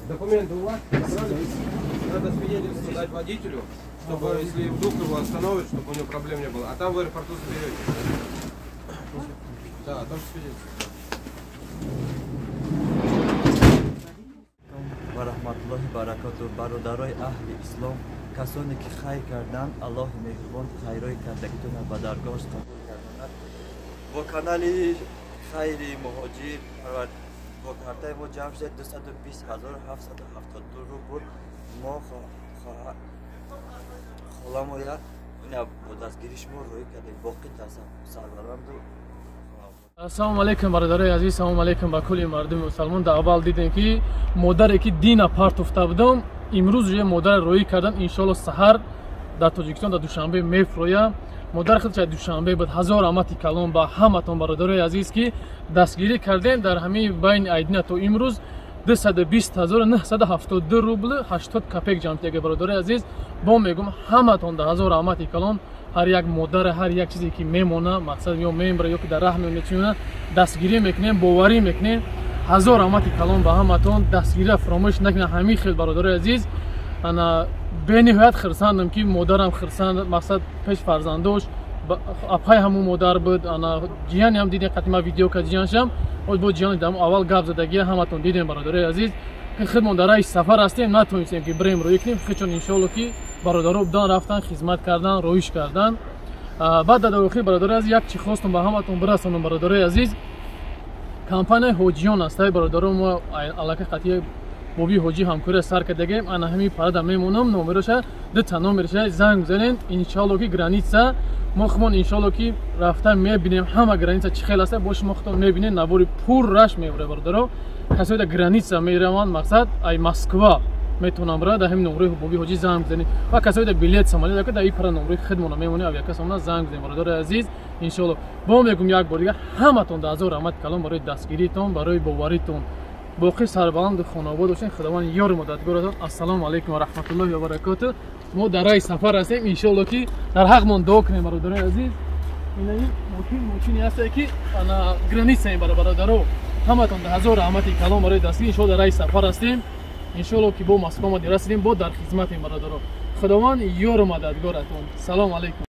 Документы у вас? Надо свидетельство дать водителю, чтобы если вдруг его остановят, чтобы у него проблем не было. А там в аэропорту заберете. Да, там свидетельство. Ва раҳматуллоҳи баракоту. Бародарои аҳли ислом, касоне ки хайр карданд, Аллоҳи меҳрубон хайрои кардагитонро ба даргоҳаш қабул гардонад. Бо канали хайри муҳоҷир бо картаи мо ҷамъ шуда 220 772 рубл. Мо холамоя бо дастгирии шумо рӯӣ кардем. Боқӣ сарбаланду. Ассалому алайкум, бародарои азиз, салому алайкум ба кулли мардуми мусалмон. Дар аввал дидем, ки модаре ки дина партофта будам, имрӯз уже модар роӣ кардам. Иншоалло, саҳар дар Тоҷикистон, дар Душанбе мефроям. Модар худша Душанбе буд. Ҳазор раҳмати калон ба ҳаматон, бародарои азиз, ки дастгирӣ кардем. Дар ҳамаи байни айдина то имрӯз 220 972 рубл 80 копеек ҷамъ шуда. Бародарои азиз, бо мегӯм, ҳаматон да ҳазор раҳмати калон. Ҳар як модаре, ҳар як чизе ки мемона, мақсад ё мембра, ё ки дар раҳ мечунона, дастгирӣ мекунем, боварӣ мекунем. Ҳазор раҳмати калон ба ҳаматон. Дастгириро фаромӯш накунем. Ҳамин хел, бародарои азиз, ана бениҳоят хирсандам, ки модарам хирсанд, мақсад пеш фарзандош, апай ҳамун модар буд. Ана ҷияни ҳам дидем, қатима видео ка ҷияншам бо ҷияни дам аввал гап задагия ҳаматон дидем. Бародарои азиз, худмон дар раҳи сафар ҳастем, натонистем, ки бирем, рӯӣ кунем. Хечон, иншоалло, ки бародаро будан, рафтан, хизмат кардан, роиш кардан. Баъд дар охир, бародарои азиз, як чи хостум ба ҳаматон бирасонам. Бародарои азиз, компанияи ҳоҷиён аст. Бародаро, мо аллакай қатъи боби ҳоҷӣ ҳамкория сар кардагем. Ана ҳамин парада мемонам номероша, дута номероша, занг бизанен. Иншоалло, ки граница мо хумон, иншоалло, ки рафта мебинем, ҳама граница чӣ хел аст, бо шумо худтон мебинем. Навори пурраш мебура. Бародаро, касое дар граница мераванд, мақсад ай Москва метавонам бира, дар ҳамин номрои боби ҳоҷӣ занг бизанед. Ва касое дар билет самолёт, дар ин пара номрои худмона мемонем, авиакассамона занг бизанед. Бародари азиз, иншоалло, бо мегӯм, як бор дига ҳаматон да ҳазор раҳмати калон барои дастгиритон, барои боваритон. Боқӣ сарбаланду хонобод бошед. Худованд ёру мададгоратон. Ассалому алайкум ва раҳматуллоҳи ва баракоту. Мо дар раҳи сафар ҳастем. Иншоалло, ки дар ҳақмон дуо кунем. Бародарои азиз, инаи мошин мошине ҳастае, ки ана граница мебара. Бародаро, ҳаматон да ҳазор раҳмати калон барои дастгирӣ. Иншоалло, дар раҳи сафар ҳастем. Иншоалло, ки бо Москва омадем, расидем, бо дар хизматем. Бародаро, худованд ёру мададгоратон. Салому алайкум.